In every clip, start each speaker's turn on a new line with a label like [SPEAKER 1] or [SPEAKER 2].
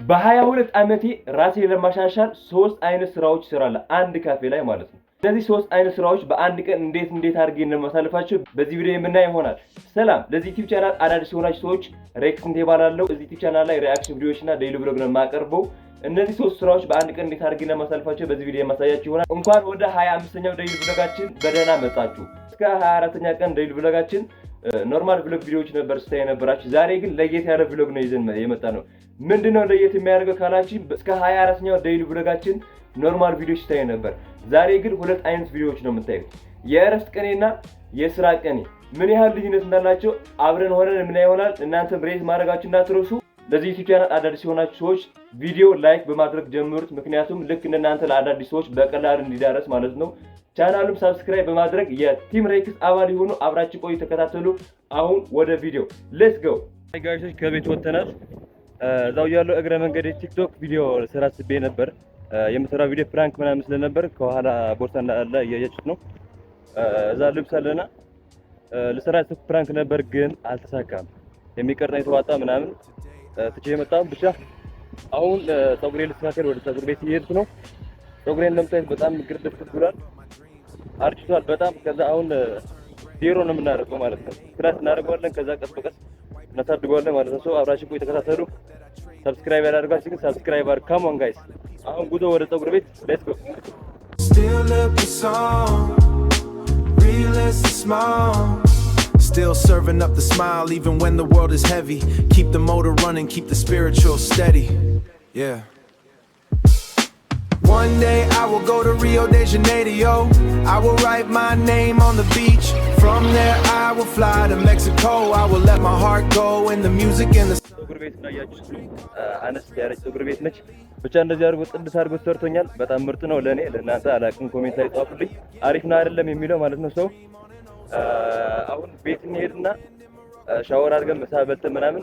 [SPEAKER 1] በ22 ዓመቴ ራሴን ለማሻሻል ሶስት አይነት ስራዎች እሰራለሁ፣ አንድ ካፌ ላይ ማለት ነው። እነዚህ ሶስት አይነት ስራዎች በአንድ ቀን እንዴት እንዴት አድርጌ እንደማሳልፋቸው በዚህ ቪዲዮ የምናይ ይሆናል። ሰላም፣ ለዚህ YouTube channel አዳዲስ የሆናችሁ ሰዎች ሬክስ እባላለሁ። እዚህ YouTube channel ላይ reaction ቪዲዮዎች እና daily vlog ነው የማቀርበው። እነዚህ ሶስት ስራዎች በአንድ ቀን እንዴት አድርጌ እንደማሳልፋቸው በዚህ ቪዲዮ የማሳያችሁ ይሆናል። እንኳን ወደ 25ኛው daily vlog ኣችን በደህና መጣችሁ። እስከ 24ኛ ቀን daily vlog ኣችን normal vlog ቪዲዮዎች ነበር ስታይ የነበራችሁ። ዛሬ ግን ለየት ያለ vlog ነው ይዘን የመጣነው። ምንድነው ለየት የሚያደርገው ካላችሁ፣ እስከ 24ኛው daily vlog ኣችን normal ቪዲዮዎች ስታይ ነበር። ዛሬ ግን ሁለት አይነት ቪዲዮዎች ነው የምታዩት። የእረፍት ቀኔና የስራ ቀኔ ምን ያህል ልዩነት እንዳላቸው አብረን ሆነን የምናየው ይሆናል። እናንተም rate ማድረጋችሁ እንዳትረሱ። ለዚህ YouTube channel አዳዲስ የሆናችሁ ሰዎች ቪዲዮ like በማድረግ ጀምሩት። ምክንያቱም ልክ እንደናንተ ለአዳዲስ ሰዎች በቀላሉ እንዲዳረስ ማለት ነው። ቻናሉም subscribe በማድረግ የ Team ሬክስ አባል ይሁኑ። አብራችሁ ቆዩ፣ ተከታተሉ። አሁን ወደ ቪዲዮ let's go guys ኦች። ከቤት ወጥተናል። እዛው ያለው እግረ መንገድ TikTok ቪዲዮ ስራ አስቤ ነበር። የምሰራው ቪዲዮ prank ምናምን ስለነበር ከኋላ ቦርሳ እንዳለ እያያችሁት ነው። እዛ ልብስ አለና ልሰራ ያሰብኩት prank ነበር፣ ግን አልተሳካም። የሚቀርጸኝ የተዋጣ ምናምን ትቼ የመጣሁ። ብቻ አሁን ፀጉሬ ልስተካከል ወደ ፀጉር ቤት እየሄድኩ ነው። ፀጉሬን እንደምታዩት በጣም ግርድፍ ብሏል፣ አርጅቷል በጣም። ከዛ አሁን ዜሮ ነው የምናደርገው ማለት ነው። Flat እናደርገዋለን። ከዛ ቀስ በቀስ እናሳድገዋለን ማለት ነው። So አብራችሁ ቆዩ፣ ተከታተሉ። Subscribe ያላደረጋችሁ ግን subscribe አድርጉ። Come on guys፣ አሁን ጉዞ ወደ ፀጉር ቤት፣ let's go።
[SPEAKER 2] Still up the song, real as the small. Still serving up the smile even when the world is heavy. Keep the motor running, keep the spiritual steady. Yeah. One day I will go to Rio de Janeiro. I will write my name on the beach. From there I will fly to Mexico. I will let my heart go in the music and the
[SPEAKER 1] ፀጉር ቤት እንዳያችሁት ነው። አነስ ያለች ፀጉር ቤት ነች። ብቻ እንደዚህ አድርጎ ጥድስ አድርጎ ሰርቶኛል። በጣም ምርጥ ነው። ለእኔ፣ ለእናንተ አላቅም። Comment ላይ ጻፉልኝ አሪፍ ነው አይደለም የሚለው ማለት ነው። So አሁን ቤት እንሄድና ሻወር አድርገን ምሳ በልተን ምናምን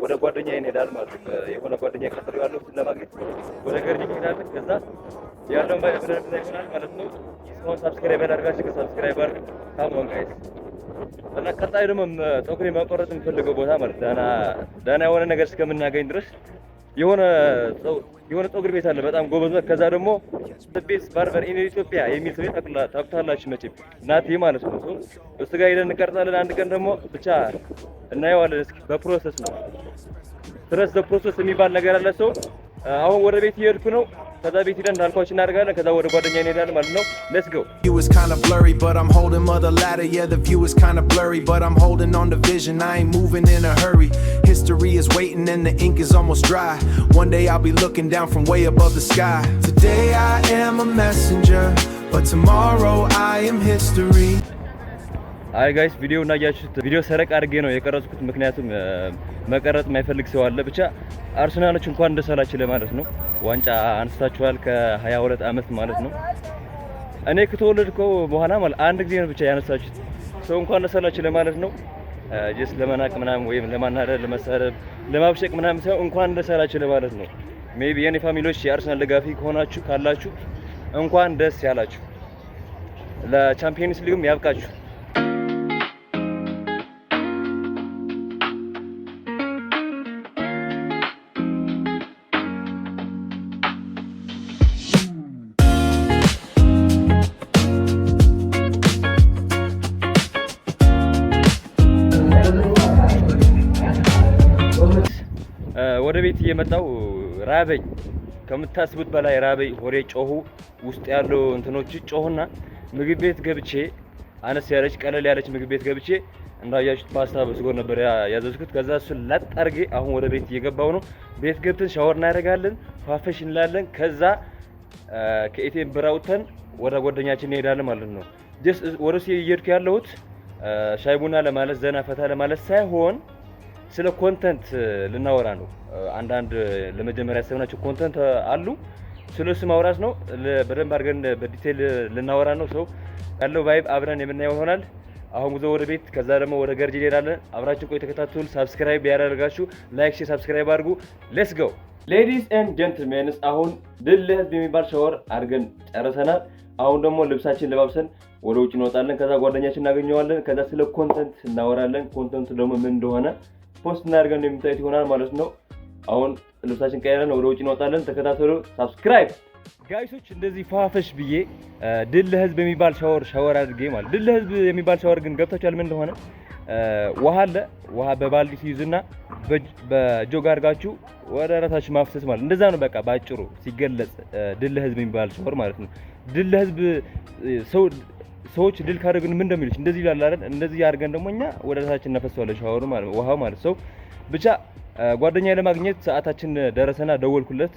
[SPEAKER 1] ወደ ጓደኛ እንሄዳለን ማለት ነው። የሆነ ጓደኛ ቀጥሬዋለሁ፣ እሱን ለማግኘት ወደ ገርጂ እንሄዳለን። ከዛ ያለውን ባይ ብለን ይሆናል ማለት ነው። እስካሁን subscribe ያላደረጋችሁ subscribe አድርጉ። Come on guys። እና ቀጣይ ደግሞ ፀጉሬ መቆረጥ የምፈልገው ቦታ ማለት ደህና ደህና የሆነ ነገር እስከምናገኝ ድረስ የሆነ ፀጉር ቤት አለ፣ በጣም ጎበዝ ነው። ከዛ ደግሞ best barber in Ethiopia የሚል ሰው ታውቁታላችሁ መቼም፣ ናቲ ማለት ነው። እሱ ጋር ሄደን እንቀርጻለን። አንድ ቀን ደግሞ ብቻ እናየዋለን። እስኪ በ process ነው፣ trust the process የሚባል ነገር አለ። So አሁን ወደ ቤት እየሄድኩ ነው። ከዛ ቤት ሄደን እንዳልኳችሁ እናደርጋለን። ከዛ ወደ ጓደኛ እንሄዳለን ማለት ነው። Let's go።
[SPEAKER 2] View is kinda blurry, but I'm holding mother ladder. Yeah, the view is kinda blurry, but I'm holding on to vision. I ain't moving in a hurry. History is waiting and the ink is almost dry. One day I'll be looking down from way above the sky. Today I am a messenger, but tomorrow I am history.
[SPEAKER 1] Hi guys፣ ቪዲዮ እንዳያችሁት ቪዲዮ ሰረቅ አድርጌ ነው የቀረጽኩት። ምክንያቱም መቀረጽ የማይፈልግ ሰው አለ። ብቻ አርሰናሎች እንኳን ደስ አላችሁ ለማለት ነው። ዋንጫ አንስታችኋል ከ22 ዓመት ማለት ነው። እኔ ከተወለድኩ በኋላ ማለት አንድ ጊዜ ነው ብቻ ያነሳችሁት። So እንኳን ደስ አላችሁ ለማለት ነው። Just ለመናቅ ምናምን ወይም ለማናደድ፣ ለመሳደብ፣ ለማብሸቅ ምናምን ሳይሆን እንኳን ደስ አላችሁ ለማለት ነው። Maybe የኔ family ዎች የአርሰናል ደጋፊ ከሆናችሁ ካላችሁ እንኳን ደስ ያላችሁ። ለ Champions League ም ያብቃችሁ። ወደ ቤት እየመጣው ራበኝ፣ ከምታስቡት በላይ ራበኝ። ሆዴ ጮሁ፣ ውስጥ ያሉ እንትኖች ጮሁና ምግብ ቤት ገብቼ፣ አነስ ያለች ቀለል ያለች ምግብ ቤት ገብቼ እንዳያችሁት ፓስታ በስጎ ነበር ያዘዝኩት። ከዛ እሱን ላጥ አድርጌ አሁን ወደ ቤት እየገባው ነው። ቤት ገብተን ሻወር እናደርጋለን፣ ፏፈሽ እንላለን። ከዛ ከ ATM ብር አውጥተን ወደ ጓደኛችን እንሄዳለን ማለት ነው። Just ወደ እሱ እየሄድኩ ያለሁት ሻይ ቡና ለማለት፣ ዘና ፈታ ለማለት ሳይሆን ስለ content ልናወራ ነው። አንዳንድ ለመጀመሪያ ያሰብናቸው content አሉ። ስለ እሱ ማውራት ነው። በደንብ አድርገን በ detail ልናወራ ነው። So ያለው vibe አብረን የምናየው ይሆናል። አሁን ጉዞ ወደ ቤት፣ ከዛ ደግሞ ወደ ገርጂ እንሄዳለን። አብራችሁ ቆይ፣ ተከታተሉ። Subscribe ያላደረጋችሁ like፣ share፣ subscribe አድርጉ። Let's go። Ladies and gentlemens፣ አሁን ድል ለህዝብ የሚባል ሻወር አድርገን ጨርሰናል። አሁን ደግሞ ልብሳችን ለባብሰን ወደ ውጭ እንወጣለን። ከዛ ጓደኛችን እናገኘዋለን። ከዛ ስለ content እናወራለን። Content ኡ ደግሞ ምን እንደሆነ post እናደርገን የምታዩት ይሆናል ማለት ነው። አሁን ልብሳችን ቀይረን ወደ ውጭ እንወጣለን። ተከታተሉ። Subscribe guys ኦች። እንደዚህ ፏፈሽ ብዬ ድል ለህዝብ የሚባል ሻወር ሻወር አድርጌ ማለት፣ ድል ለህዝብ የሚባል ሻወር ግን ገብታችኋል? ምን እንደሆነ ውሃ አለ። ውሃ በባልዲ ትይዙና በጆግ አድርጋችሁ ወደ ራሳችሁ ማፍሰስ ማለት እንደዛ ነው። በቃ ባጭሩ ሲገለጽ ድል ለህዝብ የሚባል ሻወር ማለት ነው። ድል ለህዝብ ሰው ሰዎች ድል ካደረግን ምን እንደሚሉት እንደዚህ ይላል አይደል? እንደዚህ አድርገን ደግሞ እኛ ወደ ራሳችን እናፈሰዋለን ሻወሩ ማለት ነው፣ ውሃው ማለት። ሰው ብቻ ጓደኛ ለማግኘት ሰዓታችን ደረሰና ደወልኩለት።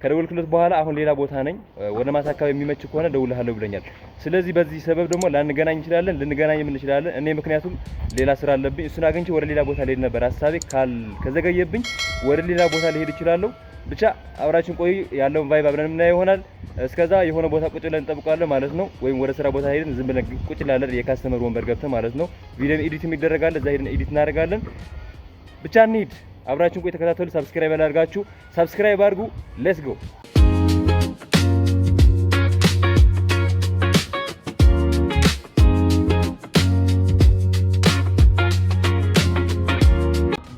[SPEAKER 1] ከደወልኩለት በኋላ አሁን ሌላ ቦታ ነኝ፣ ወደ ማታ አካባቢ የሚመች ከሆነ ደውልሃለሁ ብለኛል። ስለዚህ በዚህ ሰበብ ደግሞ ላንገናኝ እንችላለን፣ ልንገናኝም እንችላለን። እኔ ምክንያቱም ሌላ ስራ አለብኝ። እሱን አግኝቼ ወደ ሌላ ቦታ ልሄድ ነበር ሀሳቤ። ከዘገየብኝ ወደ ሌላ ቦታ ልሄድ እችላለሁ። ብቻ አብራችን ቆዩ፣ ያለውን vibe አብረን የምናየው ይሆናል። እስከዛ የሆነ ቦታ ቁጭ ብለን እንጠብቃለን ማለት ነው። ወይም ወደ ስራ ቦታ ሄደን ዝም ብለን ቁጭ ላለን የ customer ወንበር ገብተን ማለት ነው። ቪዲዮ edit ይደረጋል፣ እዛ ሄደን edit እናደርጋለን። ብቻ እንሂድ። አብራችን ቆይ፣ ተከታተሉ። Subscribe ያላደርጋችሁ subscribe አድርጉ። Let's go።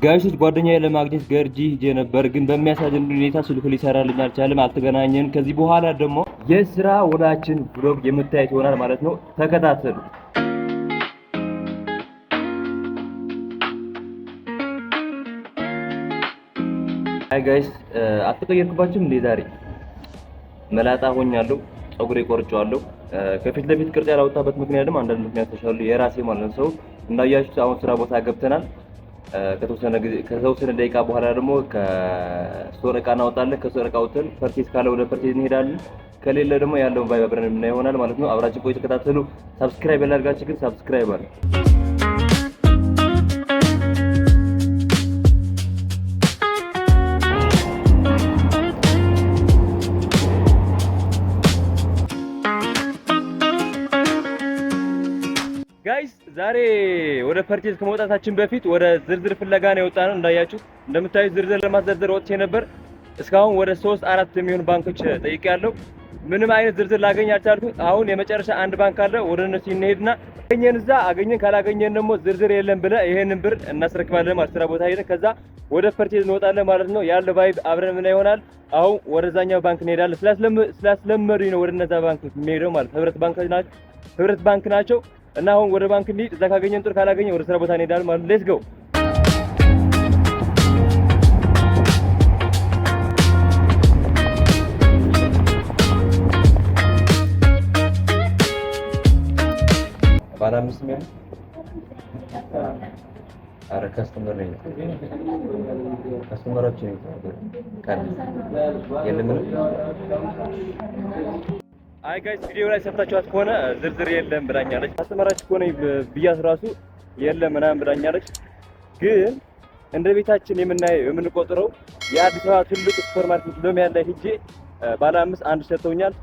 [SPEAKER 1] Guys ኦች፣ ጓደኛዬ ለማግኘት ገርጂ ሄጄ ነበር፣ ግን በሚያሳዝን ሁኔታ ስልኩ ሊሰራልኝ አልቻለም። አልተገናኘንም። ከዚህ በኋላ ደግሞ የስራ ውላችን vlog የምታዩት ይሆናል ማለት ነው። ተከታተሉ። Hi guys፣ አልተቀየርኩባችሁም እንዴ? ዛሬ መላጣ ሆኛለሁ። ፀጉሬ ቆርጬዋለሁ። ከፊት ለፊት ቅርጽ ያላወጣበት ምክንያት ደግሞ አንዳንድ ምክንያቶች አሉ የራሴ ማለት ነው። ሰው እንዳያችሁት አሁን ስራ ቦታ ገብተናል። ከተወሰነ ጊዜ፣ ከተወሰነ ደቂቃ በኋላ ደግሞ ከ store እቃ እናወጣለን። ከ store እቃ አውጥተን purchase ካለ ወደ purchase እንሄዳለን። ከሌለ ደግሞ ያለውን vibe አብረን የምናየው ይሆናል ማለት ነው። አብራችን ቆዩ፣ ተከታተሉ። Subscribe ያላደርጋችሁ ግን subscribe አድርጉ። Guys፣ ዛሬ ወደ purchase ከመውጣታችን በፊት ወደ ዝርዝር ፍለጋ ነው የወጣነው። እንዳያችሁት፣ እንደምታዩት ዝርዝር ለማዘርዘር ወጥቼ ነበር። እስካሁን ወደ ሶስት አራት የሚሆኑ ባንኮች ጠይቄያለሁ። ምንም አይነት ዝርዝር ላገኝ አልቻልኩም። አሁን የመጨረሻ አንድ ባንክ አለ። ወደ እነሱ እንሄድና አገኘን እዛ አገኘን፣ ካላገኘን ደግሞ ዝርዝር የለም ብለ ይሄንን ብር እናስረክባለን ማለት፣ ስራ ቦታ ሄደን ከዛ ወደ purchase እንወጣለን ማለት ነው። ያለው vibe አብረን ምን ይሆናል። አሁን ወደዛኛው ባንክ እንሄዳለን። ስላስለመዱኝ ነው ወደ እነዛ ባንክ የሚሄደው ማለት፣ ህብረት ባንክ ናቸው፣ ህብረት ባንክ ናቸው። እና አሁን ወደ ባንክ እንሂድ። እዛ ካገኘን ጥሩ፣ ካላገኘን ወደ ስራ ቦታ እንሄዳለን ማለት። Let's go። ባለ አምስት ሚሊዮን። አረ customer ነኝ፣ customer ኦች ነኝ ካለ የለም ምንም። አይ guys፣ ቪዲዮ ላይ ሰምታችኋት ከሆነ ዝርዝር የለም ብላኛለች። Customer ኣችን ከሆነ ብያት ራሱ የለም ምናምን ብላኛለች። ግን እንደ ቤታችን የምናየው የምንቆጥረው የአዲስ አበባ ትልቁ ሱፐር ማርኬት ሎሚያድ ላይ ሂጄ ባለ አምስት አንድ ሰጥተውኛል።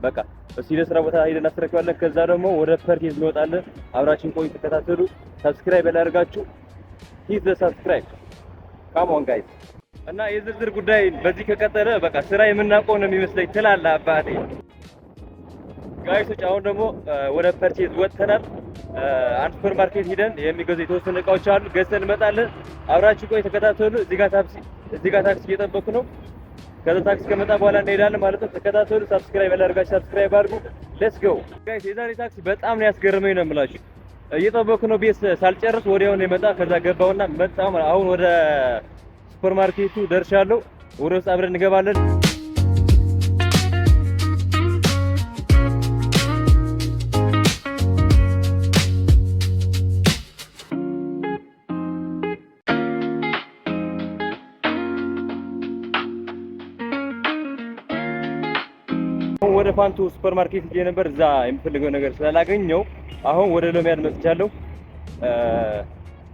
[SPEAKER 1] በቃ እስኪ ለስራ ቦታ ሄደን እናስረክባለን። ከዛ ደግሞ ወደ purchase እንወጣለን። አብራችን ቆዩ፣ ተከታተሉ። Subscribe ያላደርጋችሁ hit the subscribe፣ come on guys። እና የዝርዝር ጉዳይ በዚህ ከቀጠለ በቃ ስራ የምናውቀው ነው የሚመስለኝ ትላለህ አባቴ። Guys ኦች፣ አሁን ደግሞ ወደ purchase ወጥተናል። አንድ ሱፐር ማርኬት ሂደን የሚገዙ የተወሰኑ እቃዎች አሉ፣ ገዝተን እንመጣለን። አብራችሁ ቆይ፣ ተከታተሉ። እዚህ ጋር ታክሲ እየጠበኩ ነው። ከዛ ታክሲ ከመጣ በኋላ እንሄዳለን ማለት ነው። ተከታተሉ። Subscribe ያላደርጋችሁ subscribe አድርጉ። Let's go guys። የዛሬ ታክሲ በጣም ነው ያስገረመኝ ነው የምላችሁ። እየጠበኩ ነው፣ ቤት ሳልጨርስ ወዲያው ነው የመጣ። ከዛ ገባውና መጣ። አሁን ወደ ሱፐር ማርኬቱ ደርሻለሁ። ወደ ውስጥ አብረን እንገባለን። ወደ ፋንቱ ሱፐር ማርኬት ሄጄ ነበር። እዛ የምፈልገው ነገር ስላላገኘው አሁን ወደ ሎሚያድ መጥቻለሁ።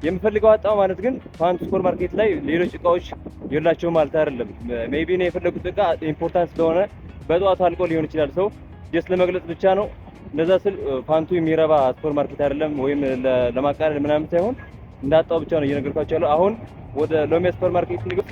[SPEAKER 1] የምፈልገው አጣው ማለት ግን ፋንቱ ሱፐር ማርኬት ላይ ሌሎች እቃዎች የላቸውም ማለት አይደለም። Maybe እኔ የፈለጉት እቃ important ስለሆነ በጠዋቱ አልቆ ሊሆን ይችላል። So just ለመግለጽ ብቻ ነው። እንደዛ ስል ፋንቱ የሚረባ ሱፐር ማርኬት አይደለም ወይም ለማቃለል ምናምን ሳይሆን እንዳጣው ብቻ ነው እየነገርኳቸው ያለው። አሁን ወደ ሎሚያድ ሱፐር ማርኬት እንግባ።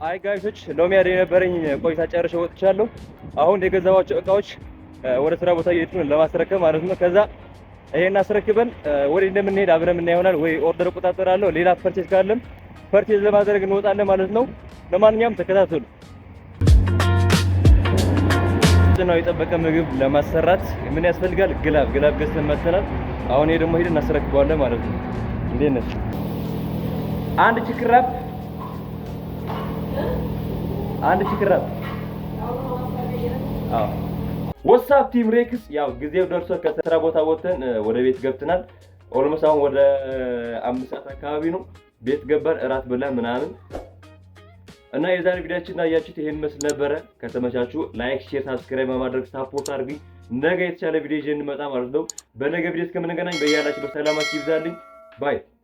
[SPEAKER 1] Hi guys ኦች፣ ሎሚያድ የነበረኝ ቆይታ ጨርሼ ወጥቻለሁ። አሁን የገዛኋቸው እቃዎች ወደ ስራ ቦታ እየሄድኩ ነው ለማስረከብ ማለት ነው። ከዛ ይሄን አስረክበን ወደ እንደምንሄድ አብረን የምናየው ይሆናል። ወይ order እቆጣጠራለሁ፣ ሌላ purchase ካለም purchase ለማድረግ እንወጣለን ማለት ነው። ለማንኛውም ተከታተሉ። ነው የጠበቀ ምግብ ለማሰራት ምን ያስፈልጋል? Glove፣ glove ገዝተን መጥተናል። አሁን ይሄ ደግሞ ሄደን እናስረክበዋለን ማለት ነው። እንዴት ነሽ? አንድ chicken wrap፣ አንድ chicken wrap። አዎ። What's up, Team Rex? ያው ጊዜው ደርሶ ከስራ ቦታ ወጥተን ወደ ቤት ገብተናል። Almost አሁን ወደ 5 ሰዓት አካባቢ ነው። ቤት ገባን፣ እራት በላን ምናምን እና የዛሬ ቪዲዮአችን እንዳያችሁት ይሄን መስል ነበረ። ከተመቻችሁ like፣ share፣ subscribe በማድረግ support አድርጉኝ። ነገ የተሻለ ቪዲዮ ይዤ እንመጣ ማለት ነው። በነገ ቪዲዮ እስከምንገናኝ በያላችሁበት ሰላማችሁ ይብዛልኝ። Bye.